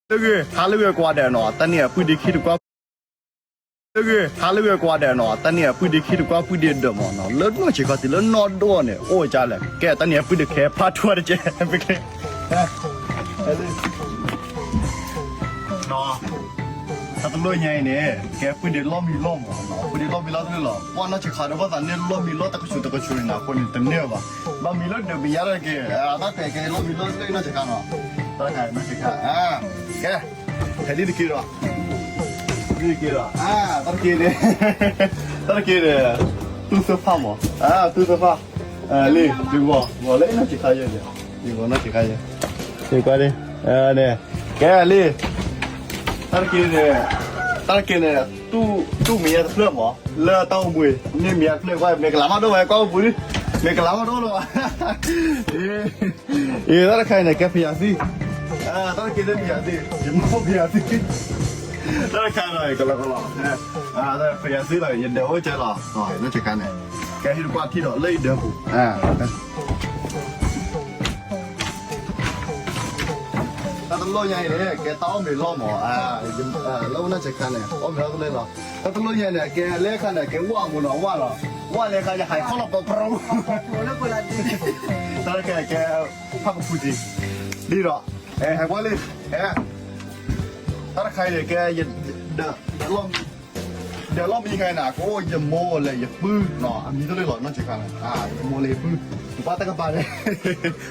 လၢဂ့ၤ ဟါလၢဂ့ၤကိးဂၤဒဲးနီၤ, တၢ်န့ၣ်အပုၢ်ဒ့ခံတကွၢ် လၢဂ့ၤ ဟါလၢဂ့ၤကိးဂၤဒဲးနီၤ, တၢ်န့ၣ်အပုၢ်ဒ့ခံတကွၢ် ပုၢ်ဒ့ဒၢးမးနီၤ, လၢနီၢ်ဆံးခါတုၤလၢနီၢ်ဒိၣ်န့ၣ် အိၣ်ဝဲဒ်လဲၣ်. ကဲ တၢ်န့ၣ်အပုၢ်ဒ့ခဲ part two တကဲး နီၤ, တၢ်တလိၣ်ညါအံၤန့ၣ် ကဲပုၢ်ဒ့လီၢ်မံလီၢ်မးနီၤ, ပုၢ်ဒ့လီၢ်မံလီၢ်တလိၣ်လီၤ, ကွၢ်နီၢ်ဆံးခါဒီးဘၣ်သးန့ၣ် လီၢ်မံလီၢ်တကဆူးတကဆူးန့ၣ်နီၤ, အဃိန့ၣ်တန့ၢ်ဘၣ်, လီၢ်မံလီၢ်ဒၢးမံယါတက့ၢ်, တၢ်ခဲကဲလီၢ်မံလီၢ်တလိၣ်နီၢ်ဆံးခါနီၤ, တၢ်တခါနီၢ်ဆံးခါ, ကဲ ဟဲဒ်တက့ၢ်ဒီး ဒ်တက့ၢ်ဒီး တၢ်တက့ၢ်န့ၣ် တၢ်တက့ၢ်န့ၣ် သူၣ်သၢဖၣ်မး, သူၣ်သၢဖၣ်, လံ ယဂီၤ ဂီၤလၢနီၢ်ဆံးခါယဲ, ယဂီၤနီၢ်ဆံးခါယဲ, ယကွၢ်ဒ်န့ၣ်, ကဲလံ, တၢ်တက့ၢ်န့ၣ်, တၢ်တက့ၢ်န့ၣ် သူၣ်မံယါတဖျၢၣ်မး, လၢတၢ်အိၣ်ဘှံး မ့ၢ်မံယါတဖျၢၣ်ကွၢ် မ့ၢ်ကလၤမးဒိၣ်ဝဲ ကွၢ်အိၣ်ဘှံးလံ, မ့ၢ်ကလၤမးဒိၣ်လီၤ, အ့ တၢ်တခါအံၤန့ၣ် ကဲဖယၤသံၣ်, တၢ်တက့ၢ်လၢဖယၤသံၣ်, ယမိၢ်ဖယၤသံၣ်, တၢ်တခါဒီး ကလီကလီ, ဖယၤသံၣ်လီၤ ယဒၢးအိၣ်ကဲလီၤ, နီၢ်ဆံးခါန့ၣ် ကဲဟံၣ်တကွၢ်ထံၣ်ဒီးလၢယဒၢးပူၤ, တၢ်တလိၣ်ညါအံၤန့ၣ် ကဲတၢ်အီၣ်မ့ၤလီၢ်မး, လၢနီၢ်ဆံးခါန့ၣ် အီၣ်မ့ၤလီၢ်တလိၣ်လီၤ, တၢ်တလိၣ်ညါန့ၣ် ကဲလၢခါန့ၣ် ကဲဝၣ်မးနီၤ ဝၣ်လီၤ, ဝၣ်လၢခါယဟးခီၣ်လီၤပီၤပရီ, တၢ်တခါကဲ ဖၣ်ကဖူးတံၢ်, ဒ်ဒီး, ဟဲကွၢ်လံ, တၢ်တခါအံၤန့ၣ် ကဲ ဒၢးလီၢ်မံခါအံၤန့ၣ် ကအိၣ်ယမိၢ်လၢယပုၢ်နီၤ အမံၤတလိၣ်လီၤ နီၢ်ဆံးခါန့ၣ်, ယမိၢ်လၢယပုၢ်, နကွၢ်တၢ်ကပၤန့ၣ်,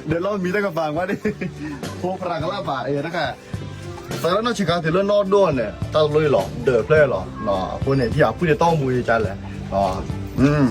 ဒၢးလီၢ်မံတၢ်ကပၤကွၢ်ဒ်, ဖိပြးကလၢ်ဘၣ် တၢ်တခါ, သးလၢနီၢ်ဆံးခါတုၤလၢနီၢ်ဒိၣ်န့ၣ် တၢ်တလိၣ်လီၤ ဒၢးဖျၢၣ်လီၤ, အဃိန့ၣ် ဒ်အပုၢ်ဒ့တၢ်အိၣ်မူယကလဲၣ်,